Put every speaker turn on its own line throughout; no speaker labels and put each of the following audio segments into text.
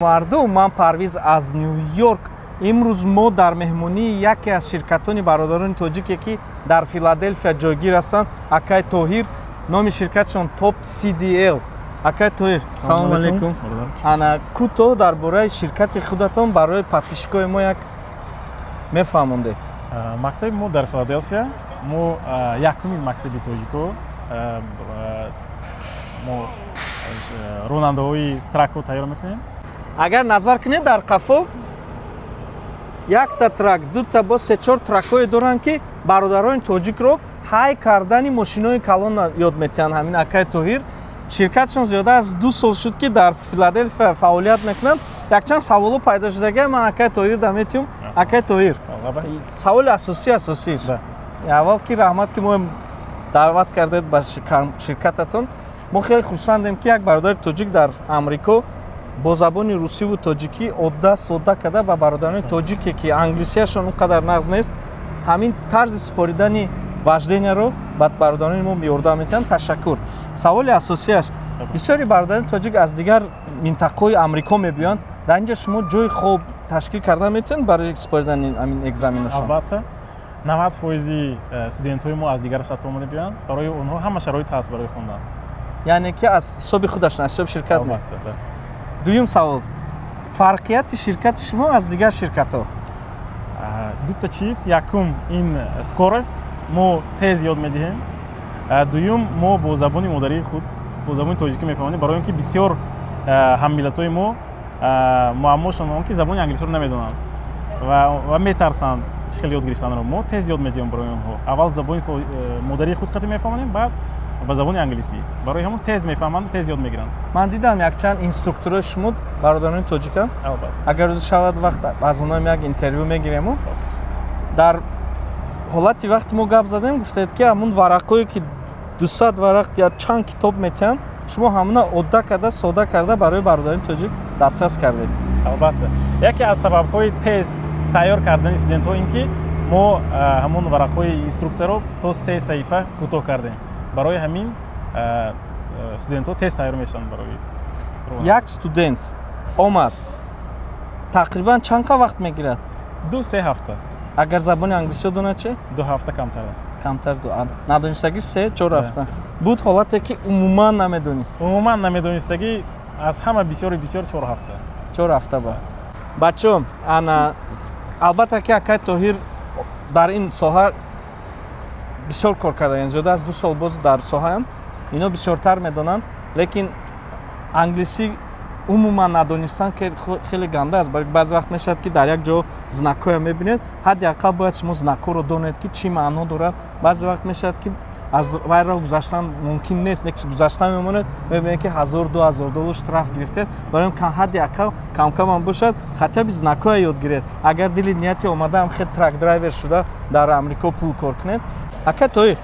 Мардум, ман Парвиз аз Ню Йорк. Имрӯз мо дар меҳмонии яке аз ширкатони бародарони тоҷике, ки дар Филаделфия ҷойгир ҳастанд, акай Тоҳир. Номи ширкатшон Топ CDL. Акай Тоҳир, салому алейкум. Ана, кӯтоҳ дар бораи ширкати худатон барои подписчикои мо як мефаҳмондед.
Мактаби мо дар Филаделфия, мо якумин мактаби тоҷико, мо ронандаҳои тракро тайёр мекунем.
Агар назар кунед, дар қафо якта трак, дута, бо се-чор тракҳое доранд, ки бародарони тоҷикро ҳай кардани мошинои калон ёд метиҳанд. Ҳамин акай Тоҳир, ширкатшон зиёда аз 2 сол шуд, ки дар Филаделфия фаъолият мекунанд. Якчанд саволо пайдо шудага, ман акай Тоҳир да метиҳум. Акай Тоҳир, саволи асосӣ асосиш аввал ки раҳмат, ки мо даъват кардед ба ширкататон. Мо хеле хурсандем, ки як бародари тоҷик дар Амрико бо забони русиву тоҷикӣ одда содда карда ба бародарони тоҷике, ки англисияшон он қадар нағз нест, ҳамин тарзи супоридани вожденияро ба бародарони мо ёрдам метиҳанд. Ташаккур. Саволи асосиаш: бисёри бародарони тоҷик аз дигар минтақаҳои Амрико мебиёянд. Дар ин ҷо шумо ҷои хоб ташкил карда метавонед барои супоридани ҳамин экзаменашон?
Албатта, 90 фоизи студентҳои мо аз дигар штатҳо омада биёянд. Барои онҳо ҳама шароит ҳаст барои хондан.
Яъне ки аз ҳисоби худашон, аз ҳисоби ширкат не? Дуюм савол: фарқияти ширкати шумо аз дигар ширкатҳо?
Дута чиз. Якум, ин скорость, мо тез ёд медиҳем. Дуюм, мо бо забони модарии худ, бо забони тоҷикӣ мефаҳмонем, барои он ки бисёр ҳаммиллатҳои мо муаммошон он ки забони англисиро намедонанд ва метарсанд чӣ хел ёд гирифтанро. Мо тез ёд медиҳем барои онҳо. Аввал забони модарии худ қатӣ мефаҳмонем, баъд ба забони англисӣ. Барои ҳамон тез мефаҳманду тез ёд мегиранд.
Ман дидам, якчанд инструкторои шумо бародарони тоҷиканд.
Албатта.
Агар рӯзе шавад вақт, аз онҳоам як интервю мегирему. Дар ҳолати вақти мо гап задем, гуфтед, ки ҳамун варақҳое, ки 200 варақ я чанд китоб метиҳанд, шумо ҳамуна одда карда, сода карда барои бародарони тоҷик дастрас кардед.
Албатта, яке аз сабабҳои тез тайёр кардани студентҳо ин ки мо ҳамон варақҳои инструксияро то се саҳифа кӯтоҳ кардем. Барои ҳамин студентҳо тез тайёр мешаванд барои
Як студент омад, тақрибан чанд қа вақт мегирад?
2-3 ҳафта.
Агар забони англисиро донад чӣ?
2 ҳафта камтар.
Камтар ду, надонистагӣ 3-4 ҳафта. Буд ҳолате, ки умуман намедонист?
Умуман намедонистагӣ аз ҳама бисёри бисёр 4 ҳафта.
4 ҳафта. Ба бачаҳо, ана, албатта ки акай Тоҳир дар ин соҳа бисёр кор кардаанд, зиёда аз 2 сол боз дар соҳаам, ино бисёртар медонанд. Лекин англисӣ умуман надонистан хеле ганда аст. Баъзе вақт мешавад, ки дар як ҷо знакҳоя мебинед, ҳадди ақал бояд шумо знакҳоро донед, ки чӣ маъно дорад. Баъзе вақт мешавад, ки аз вайро гузаштан мумкин нест, не гузаштан мемонед, мебинед, ки 1000, 2000 доллар штраф гирифтед. Барои ҳадди ақал камкамам бошад, хотя бы знакҳоя ёд гиред, агар дили нияти омадаам хел truck driver шуда дар Амрико пул кор кунед. Ака Тоҳир,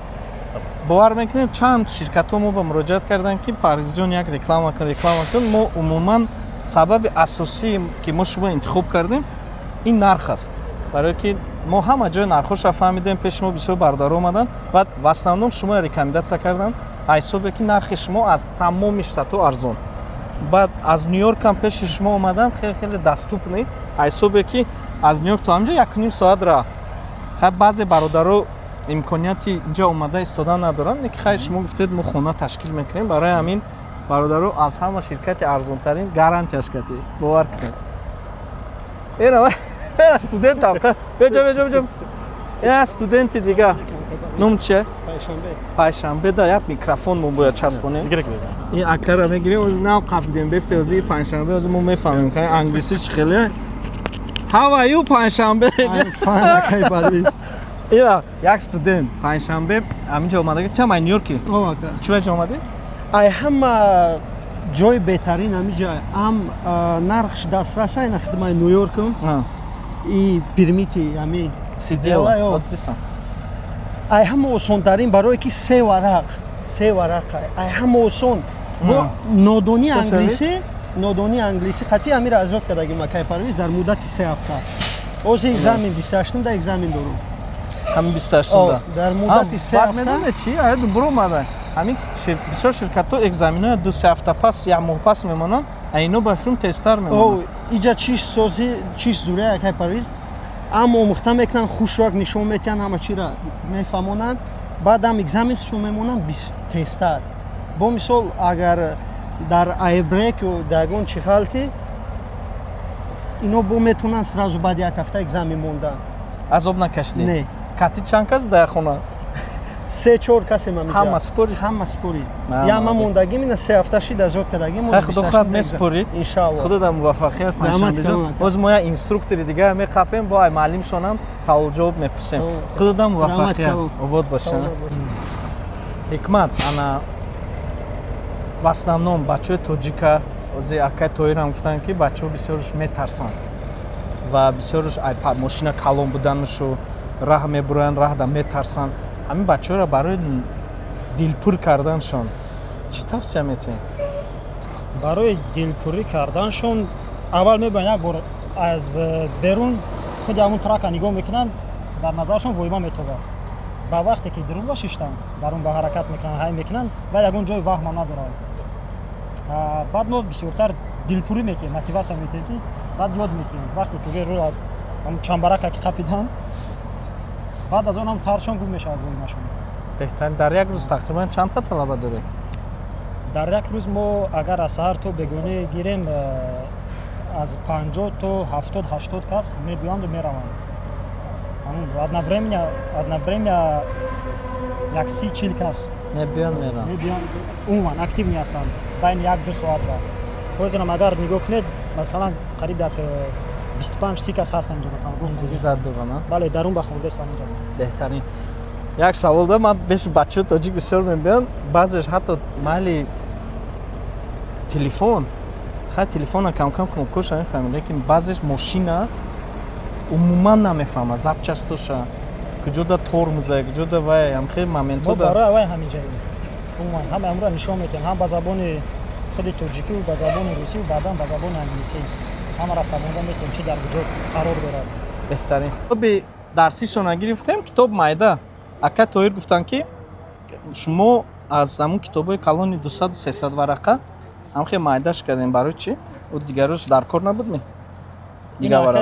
бовар мекунед, чанд ширкатҳо мо ба муроҷиат карданд, ки Парвизҷон, як реклама кун, реклама кун. Мо умуман сабаби асосие, ки мо шумо интихоб кардем, ин нарх аст, барое ки мо ҳама ҷои нархҳоша фаҳмидем. Пеши мо бисёр бародаро омаданд ва в основном шумо рекомендация карданд, ҳисобе ки нархи шумо аз тамоми штатҳо арзон. Баъд аз Ню-Йоркам пеши шумо омаданд, хеле хеле доступный, ҳисобе ки аз Ню-Йорк то ҳамҷо 1,5 соат раҳ. Хай, баъзе бародаро имконияти инҷа омада истодан надоранд, лекин хай, шумо гуфтед, мо хона ташкил мекунем барои ҳамин бародаро. Аз ҳама ширкати арзонтарин, гарантияш кати, бовар кунед. Ера студент, беҷа, беҷа, беҷа, ина студенти дига. Ном чия? Пайшанбе. Да як микрофон мо бояд часпонем. Ин акара мегирем, ози нав қапидем бесе. Ози панҷшанбе, ози мо мефаҳмем ка англиси чӣ хеле. How are you, Панҷшанбе? Ина як студент панҷшанбе ҳаминҷо омадаги. Чам ай Нью-Йорки? Чӣ ва ҷо омадӣ?
Ай ҳама ҷои беҳтарин ҳамиҷа, ҳам нархш дастрас, ай хидмаи Нью-Йоркум и permit и ҳами
CDL.
Ай ҳама осонтарин, барое ки се варақ, се варақ, ай ҳама осон. Бо нодонии англисӣ, нодонии англисӣ қатъи ҳамира азёд кардагим, акай Парвиз, дар муддати 3 ҳафта. Ози экзамен 28-да экзамен дорум.
Ҳамин 28-да?
Дар муддати 3 ҳафта.
Медоне чи аяду буромада, ҳамин бисёр ширкатҳо экзаменоя 2-3 ҳафта пас, як моҳ пас мемонанд. А ино ба филм тезтар мемонад.
Иҷа чиш сози, чиш зуре, акай Парвиз. Ам омӯхта мекунанд, хушрак нишон метиҳанд, ҳама чиро мефаҳмонанд. Баъдам экзамен худшон мемонанд тезтар. Бо мисол, агар дар air brake ё дар ягон чи халти, ино бо метавонанд сразу баъди як ҳафта экзамен мондан.
Азоб накаштӣ?
Не.
Кати чанд кас дар хона?
Се, чор касем.
Ҳама спорӣ?
Ҳама спорӣ. Яма мондагим, ина 3 ҳафта шид, азод кардагим.
Худо хоҳад, меспорӣ.
Иншаалло.
Худо дар муваффақият. Панҷшанбеҷон, боз мо як инструктори дигар меқапем, бо ай муаллимшонам савол ҷавоб мепурсем. Худо дар муваффақият, обод бошад. Ҳикмат, ана, в основном бачаҳои тоҷика, ози акай Тоирам гуфтанд, ки бачаҳо бисёрш метарсанд ва бисёрш мошина калон буданашу раҳ мебуроянд, раҳда метарсанд. Ҳамин бачаҳоро барои дилпур карданшон чӣ тавсия метиҳед?
Барои дилпурӣ карданшон аввал мебоянд як бор аз берун худи ҳамун трака нигоҳ мекунанд, дар назаршон воима метобад. Ба вақте ки дурун ба шиштанд, дар он ба ҳаракат мекунанд, ҳай мекунанд ва ягон ҷои ваҳма надорад. Баъд мо бисёртар дилпурӣ метиҳем, мотиватсия метиҳем, ки баъд ёд метиҳем. Вақте ки рӯя чамбарака ки қапидан, баъд аз он ҳам таршон гум мешавад, воимашон.
Беҳтарин. Дар як рӯз тақрибан чандта талаба доред?
Дар як рӯз мо агар аз саҳар то бегонӣ гирем, аз 50 то 70, 80 кас мебиёнду мераванд. Одновременно як 30, 40 кас.
Мебиён, мераванд.
Мебиён, умуман активный ҳастанд. Байни 1-2 соат ба ҳозирам агар нигоҳ кунед, масалан, қариб як 25, 30 кас ҳастанд инҷо.
Доранд?
Бале, дарун ба хондастанд инҷо.
Беҳтарин. Як савол да: ман беш бачаҳои тоҷик бисёр мебиён, баъзеш ҳатто майли телефон, хай, телефона камкам кнопкоша мефаҳмем, лекин баъзеш мошина умуман намефаҳма, запчастоша куҷода, тормоза куҷода, вай ҳамхел моментҳо.
Барои вай ҳаминҷаем. Умуман ҳама амро нишон метиҳем, ҳам ба забони худи тоҷикӣ, ба забони русӣ, баъдан ба забони англисӣ ҳамаро фаҳмонда метиҳем, чи дар куҷо қарор дорад.
Беҳтарин. Китоби дарсишона гирифтем, китоб майда. Ака Тоҳир гуфтанд, ки шумо аз ҳамун китобҳои калони 200, 300 варақа ҳамхел майдаш кардем. Барои чӣ? Ӯ дигарош дар кор набудми?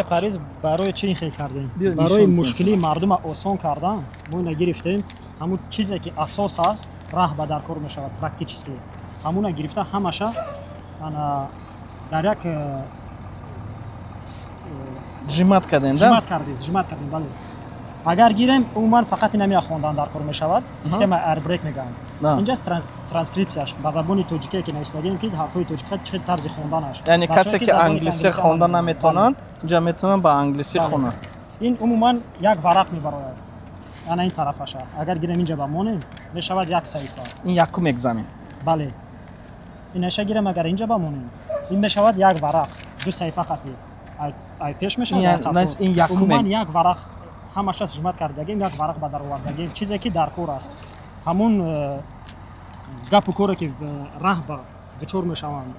Париз, барои чӣ ин хел кардем? Барои мушкилии мардума осон кардан мо ина гирифтем. Ҳамун чизе ки асос аст, раҳ ба дар кор мешавад практически, ҳамуна гирифта, ҳамаша ана дар як
Сжимать кардем.
Сжимать кардем, бале. Агар гирем, умуман фақат инамия хондан дар кор мешавад. Система air brake мегӯянд. Инҷа транскрипсияш ба забони тоҷикие ки нависдагем, ки ҳарфҳои тоҷики чӣ тарзи хонданаш.
Яъне касе ки англисӣ хонда наметавонанд, инҷа метавонанд ба англисӣ хонанд.
Ин умуман як варақ мебарояд. Ана ин тарафаша агар гирем, инҷа ба монем, мешавад як саҳифа.
Ин якум экзамен?
Бале. Инаша гирем, агар инҷа ба монем, ин мешавад як варақ, ду саҳифа қатӣ ай пеш мешавад. Умуман як варақ ҳамаша сжимать кардагем, як варақ ба даровардагем, чизе ки дар кор аст, ҳамун гапу коре ки раҳ ба дучор мешаванд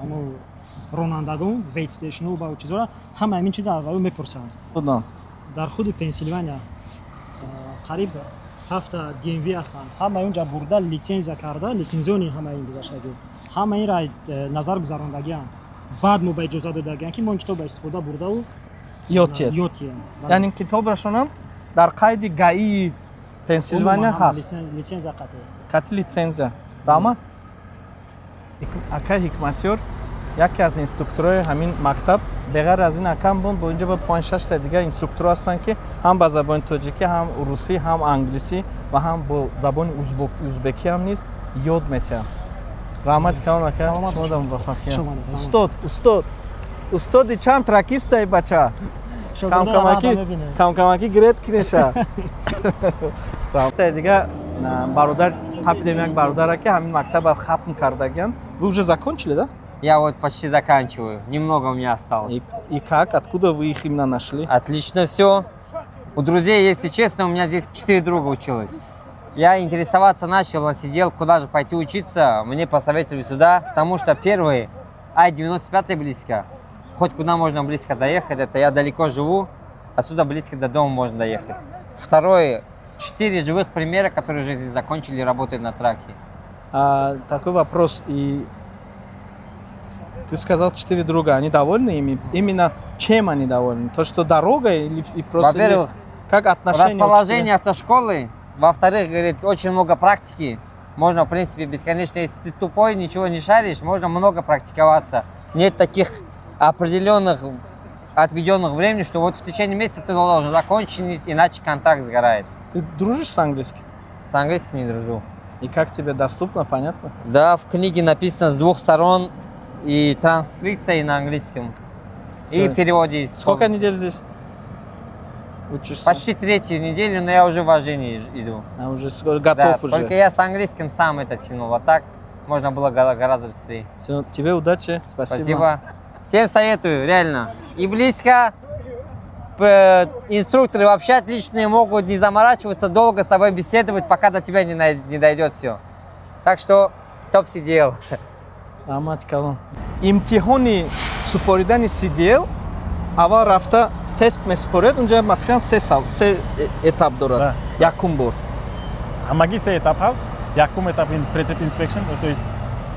ҳамун ронандагон, weigh station у ба чизора, ҳама ҳамин чиза аввал мепурсанд. Дар худи Пенсилвания қариб ҳафта DMV ҳастанд. Ҳама онҷа бурда, лицензия карда, лицензиони ҳама ин гузаштагӣ, ҳама инра назар гузарондагианд. Баъд мо ба иҷоза додагианд, ки мо ин китоба истифода бурдаву
ёд
ёдтием.
Яъне китобашонам дар қайди ГАИ Пенсилвания ҳаст?
Лицензия қатъи.
Қатъи лицензия. Раҳмат, акай Ҳикматёр, яке аз инструкторҳои ҳамин мактаб. Беғайр аз ин акам бун бо инҷа ба панҷ шашта дигар инструкторҳо ҳастанд, ки ҳам ба забони тоҷикӣ, ҳам русӣ, ҳам англисӣ ва ҳам бо забони узбекӣ ҳам низ ёд метиҳанд. Раҳмати калон, ака, шумо да муваффақият. Устод, устод, устоди чанд тракистаи бача, камкамаки камкамаки гирет кинеша. Дига бародар қапидем, як бародара, ки ҳамин мактаба хатм кардагиан. Вы уже закончили, да?
Я вот почти заканчиваю. Немного у меня осталось.
И как? Откуда вы их именно нашли?
Отлично все. У друзей, если честно, у меня здесь четыре друга училось. Я интересоваться начал, сидел, куда же пойти учиться. Мне посоветовали сюда, потому что первый, I-95 близко. Хоть куда можно близко доехать, это я далеко живу, отсюда близко до дома можно доехать. Второй, четыре живых примера, которые уже здесь закончили, работают на траке.
А, такой вопрос. И Ты сказал, четыре друга, они довольны ими? Именно чем они довольны? То, что дорога или и просто?
Во-первых,
как отношение?
Расположение автошколы. Во-вторых, говорит, очень много практики. Можно, в принципе, бесконечно, если ты тупой, ничего не шаришь, можно много практиковаться. Нет таких определенных отведенных времени, что вот в течение месяца ты должен закончить, иначе контракт сгорает.
Ты дружишь с английским?
С английским не дружу.
И как тебе, доступно, понятно?
Да, в книге написано с двух сторон и транскрипция и на английском.
Всё.
И переводе есть.
Сколько
полностью.
недель здесь учишься?
Почти третью неделю, но я уже в вождении иду.
А, уже скоро готов
Да,
уже.
только я с английским сам это тянул, а так можно было гораздо быстрее.
Все, тебе удачи, спасибо.
Спасибо. Всем советую, реально. И близко. Инструкторы вообще отличные, могут не заморачиваться, долго с тобой беседовать, пока до тебя не дойдет все. Так что стоп CDL.
Раҳмати калон. Имтиҳони супоридани CDL аввал рафта тест месупоред, унҷа, ма фикрам, се се этап дорад.
Да.
Якум бор.
Ҳамагӣ се этап ҳаст. Якум этап ин pre-trip inspection, то есть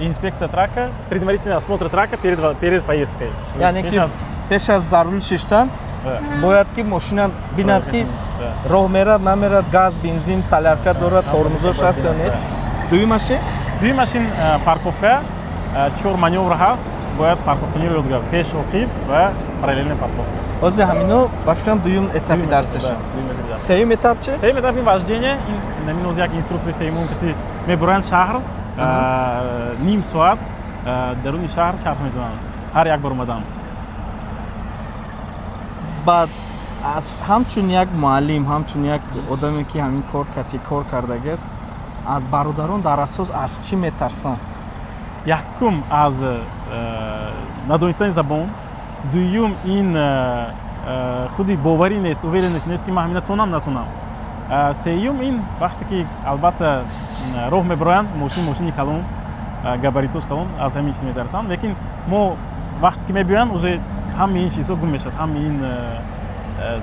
инспекция трака, предварительный осмотр трака перед поездкой.
Яъне ки пеш аз за рул шиштан бояд ки мошина бинад, ки роҳ мерад, намерад, газ, бензин, солярка дорад, тормозош ҳаст ё нест. Дуюмаш чи?
Дуюмаш ин парковка, чор манёвр ҳаст, бояд парковканиро ёд гирад: пеш, оқиб ва параллельная парковка.
Ҳозир ҳамино, ба фикрам, дуюм этапи дарсаша. Сеюм этап чи?
Сеюм этап ин вождение. Ин як инструктори сеюмум кати мебуранд шаҳр, ним соат даруни шаҳр чарх мезананд ҳар як бор омадан.
Баъд аз ҳамчун як муаллим, ҳамчун як одаме, ки ҳамин кор кати кор кардагиаст, аз бародарон дар асос аз чӣ метарсанд?
Якум, аз надонистани забон. Дуюм, ин худи боварӣ нест, уверенность нест, ки ман ҳамина тонам, натонам. Сеюм, ин вақте ки, албатта, роҳ мебароянд, мошин, мошини калон, габаритош калон, аз ҳамин чиз метарсанд. Лекин мо вақте ки мебиёянд, уже ҳамаи ин чизҳо гум мешавад, ҳамаи ин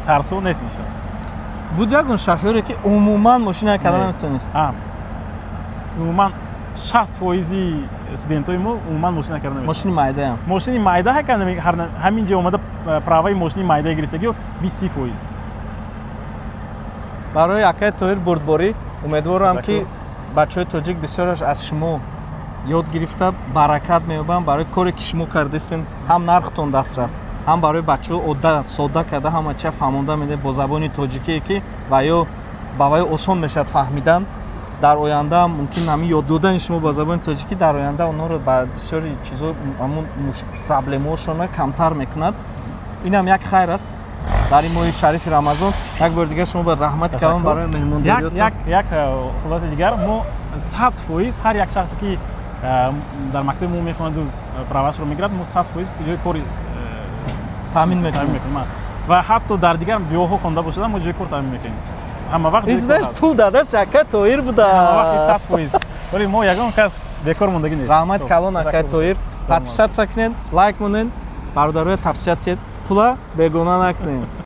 тарсҳо нест мешавад.
Буд ягон шофёре, ки умуман мошина карда наметонист?
Умуман 60 фоизи студентои мо умуман мошина карда наметавонанд.
Мошини майдаям?
Мошини майда ҳамин ҷо омада праваи мошини майда гирифтагио 20-30 фоиз.
Барои акаи Тоҳир бурдборӣ. Умедворам, ки бачаҳои тоҷик бисёраш аз шумо ёд гирифта, баракат меёбанд барои коре, ки шумо кардесен. Ҳам нархтон дастрас, ҳам барои бачаҳо одда, содда карда ҳама чия фаҳмонда медиҳед бо забони тоҷикие, ки ва ё ба вай осон мешавад фаҳмидан. Дар оянда мумкин ҳамин ёд додани шумо ба забони тоҷикӣ дар оянда онҳоро ба бисёри чизо, ҳамун проблемаҳошонро камтар мекунад. Инам як хайр аст дар ин моҳи шарифи Рамазон. Як бори дигар шумо ба раҳмати калон барои меҳмондориётон.
Як ҳолати дигар: мо 100% ҳар як шахсе, ки дар мактаби мо мехонаду правашро мегирад, мо 100% ҷои кори
таъмин мекунем.
Ва ҳатто дар дигар ҷоҳо хонда бошада, мо ҷои кор таъмин мекунем ҳама вақт.
Пул дадааст, ака Тоҳир будааст.
100%, вале мо ягон кас бекор мондагӣ нест.
Раҳмати калон, акаи Тоҳир. Подписаться кунед, лайк монед, бародароя тавсия тиҳед, пула бегона накунед.